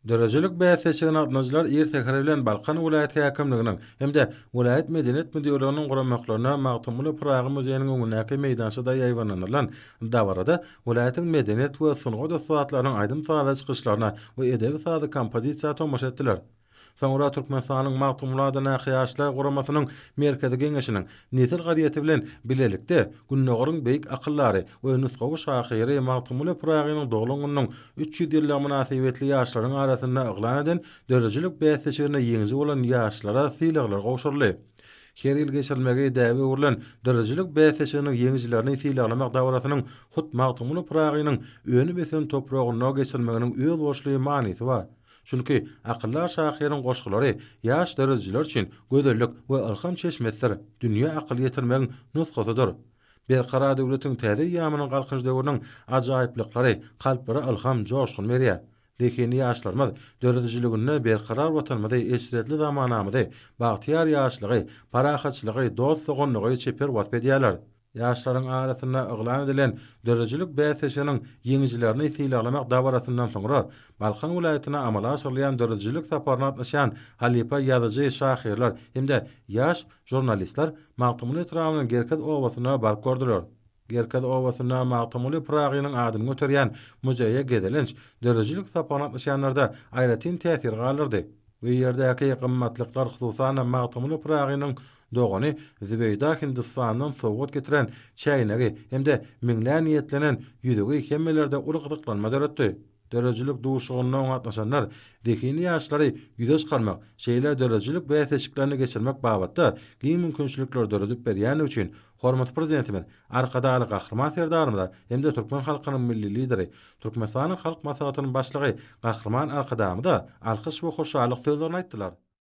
Döredijilik bäsleşigine gatnaşyjylar ir säher bilen Balkan welaýat häkimliginiň hem-de welaýat Medeniýet müdirliginiň guramaklarynda Magtymguly Pyragy muzeýiniň öňündäki meýdançada ýaýbaňlandyrylan dabarada welaýatyň medeniýet we sungat ussatlarynyň aýdym-sazly çykyşlaryna we edebi-sazly kompozisiýa tomaşa etdiler. Soňra Türkmenistanyň Magtymguly adyndaky Ýaşlar guramasynyň Merkezi Geňeşiniň Nesil gazeti bilen bilelikde Gündogaryň beýik akyldary we nusgawy şahyry Magtymguly Pyragynyň doglan gününiň 300 ýyllygy mynasybetli ýaşlaryň arasynda yglan eden döredijilik bäsleşiginde ýeňiji bolan ýaşlara sylaglar gowşuryldy. Her ýyl geçirilmegi däbe öwrülen döredijilik bäsleşiginiň ýeňijilerini sylaglamak dabarasynyň hut Magtymguly Pyragynyň önüp-ösen topragynda geçirilmeginiň özboluşly manysy bar. Çünki akyldar şahyryň goşgulary ýaş döredijiler üçin gözellik we ylham çeşmesidir, dünýä akyl ýetirmegiň nusgasydyr. Berkarar döwletiň täze eýýamynyň Galkynyş döwrüniň ajaýyplyklary kalplara ylham, joşgun berýär. Zehinli ýaşlarymyz döredijiliginde berkarar Watanymyzy, eşretli zamanamyzy, bagtyýar ýaşlygy, parahatçylygy, dost-doganlygy çeper wasp edýärler. Ýaşlaryň arasynda yglan edilen döredijilik bäsleşiginiň ýeňijilerini sylaglamak dabarasyndan soňra, Balkan welaýatyna amala aşyrylýan döredijilik saparyna gatnaşýan halypa ýazyjy-şahyrlar hem-de ýaş žurnalistler Magtymguly etrabynyň Gerkez obasyna baryp gördüler. Gerkez obasynda Magtymguly Pyragynyň adyny göterýän muzeýe gezelenç döredijilik saparyna gatnaşýanlarda aýratyn täsir galdyrdy. Bu ýerdäki gymmatlyklar, hususan-da, Magtymguly Pyragynyň Dogany Zübeýda Hindistandan sowgat getiren çäýnegi hem-de Meňlä niýetlenen ýüzügi hemmelerde uly gyzyklanma döretdi. Döredijilik duşuşygyna gatnaşanlar zehinli ýaşlary ýüze çykarmak, şeýle döredijilik bäsleşiklerini geçirmek babatda giň mümkinçilikleri döredip berýändigi üçin hormatly Prezidentimiz Arkadagly Gahryman Serdarymyza hem-de türkmen halkynyň Milli Lideri, Türkmenistanyň Halk Maslahatynyň Başlygy Gahryman Arkadagymyza alkyş we hoşallyk sözlerini aýtdylar.